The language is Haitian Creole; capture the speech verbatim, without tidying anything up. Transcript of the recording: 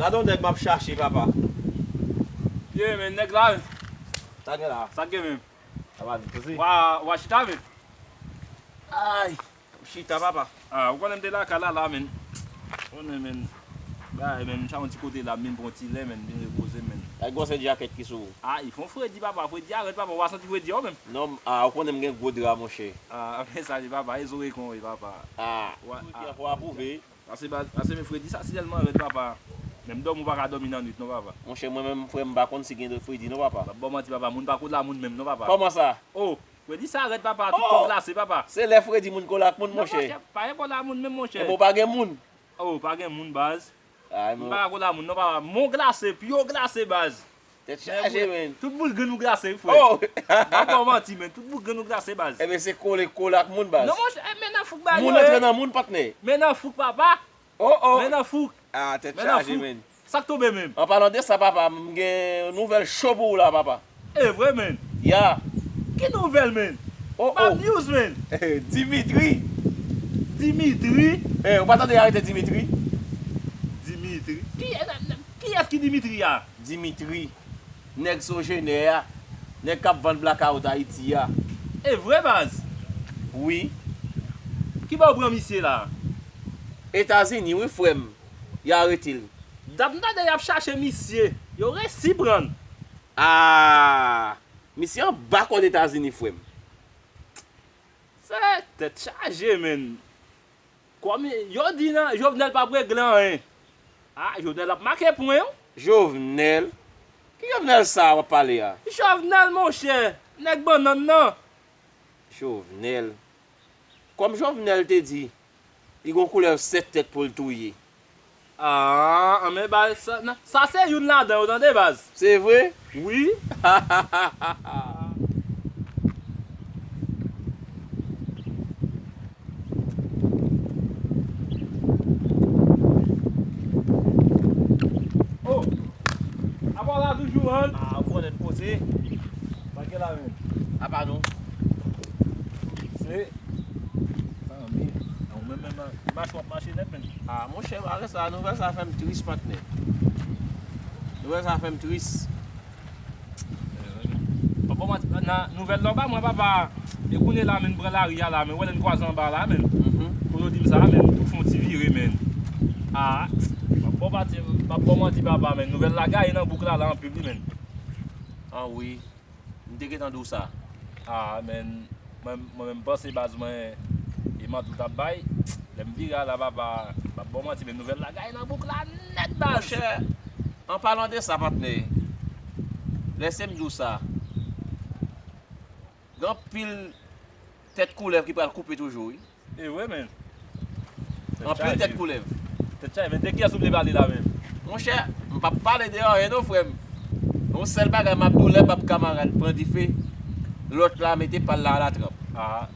Gade yon nèg m ap chache, papa. Ye, men nèg la. Sa gen la? Sa gen menm? Sa va vit, poze. Wa, wa chita, men. Ay, chita, papa. Ah, ou konnen m te lakay la, la, men. Ou konnen, men. Bay, men, m chache yon ti kote la, men, pou yon ti lè, men, vin repoze, men. Ay, gwosè djakèt ki sou ou. Ah, li fè yon fredi, papa. Fredi a rèd, papa. Ou pa santi fredi a, ou menm? Non, ah, ou konnen m gen gwo dra, monchè. Ah, men sa, li, papa. E zo rekon, wi, papa. Ah, wa, ah, ankò apwouve. Pase baz, pase men fredi sa si tèlman rèd, papa. Menm dòmi ou pa ka dòmi nan nwit non, papa. Monchè, mwen menm, frè m, m pa konn si gen fredi non, papa. M ap ba w manti, papa, moun pa kole a moun menm non, papa. Kòman sa? Oh, fredi sa rèd, papa, tout kò glase, papa. Se lè fredi moun kole ak moun, monchè. Non, monchè, pa gen kole a moun menm, monchè. Ebyen, ou pa gen moun? Oh, pa gen moun, baz. Ay, m pa ka kole a moun non, papa. Mwen glase, pye w glase, baz. Tèt chaje, men. Tout bout grenn ou glase, wi, frè. Oh! M ap ba w manti, men. Tout bout grenn ou glase, baz. Ebyen, se kole, kole ak moun, baz. Non, monchè, eh, men nan fouk, baz. Moun antre nan moun, patnè. Men nan fouk, papa. Oh, oh. Men nan fouk. Ah, tèt chaje, men. Sa k tonbe, men? An palan de sa, papa, m gen nouvèl cho pou ou la, papa. E vre, men? Ya. Ki nouvèl, men? Oh, oh. Bad news, men. Dimitri. Dimitri? Eh, ou pa tande arete Dimitri? Dimitri? Ki, eh, nan, nan, kiyès ki Dimitri a? Dimitri, nèg Sojenè a, nèg k ap vann blakawout Ayiti a. E vre, baz? Wi. Ki bò yo pran misye la? Etazini, wi, frè m. Y arete l. Dat m tande y ap chache misye. Yo resi pran l. Ah! Misye anba kòd Etazini, frè m. Se tèt chaje, men. Kòm yo di nan, Jovenel p ap regle anyen. Ah, Jovenel ap make pwen, wi. Jovenel? Ki Jovenel sa w ap pale a? Jovenel, monchè, nèg bannann nan. Jovenel. Kòm Jovenel te di, li gon koulèv sèt tèt pou l touye. Ah, men baz, sa, nan, sa se youn ladan yo, tande, baz. Se vre? Wi. Oh, apa w la toujou, an? Ah, ou konnen poze. Manke la, men. Apa nou? Se. Ah, men, ou menm, menm, mach w ap mache nèt, men. Ah, monchè, bagay sa, nouvèl sa fè m tris, patnè. Nouvèl sa fè m tris. Papa, mwen, nan nouvèl la w ba mwen, papa. E kounye la, men, m pran lari a la, men, wè lè n kwaze anba la, men. Mhm. Kote w di m sa, men, m tou fè yon ti vire, men. Ah, m ap ba w manti, m ap ba w manti, papa, men. Nouvèl la gaye nan bouk la, la anpil, wi, men. Ah, wi. M te gentan di w sa. Ah, men, mwen, mwen menm panse baz mwen, e manti w t ap bay. Lè m vire a la, papa, m ap ba w manti, men nouvèl la gaye nan bouk la nèt, baz. Monchè, an palan de sa, patnè, lèse m di w sa. Gen anpil tèt koulèv ki pral koupe toujou, wi. E vre, men. Anpil tèt koulèv. Tèt chaje, men. De kiyès ou vle pale la, menm? Monchè, m p ap pale de anyen non, frè m. Yon sèl bagay m ap di w, lè bab kamarad pran dife, lòt la mete pa l la alatranp. Ah.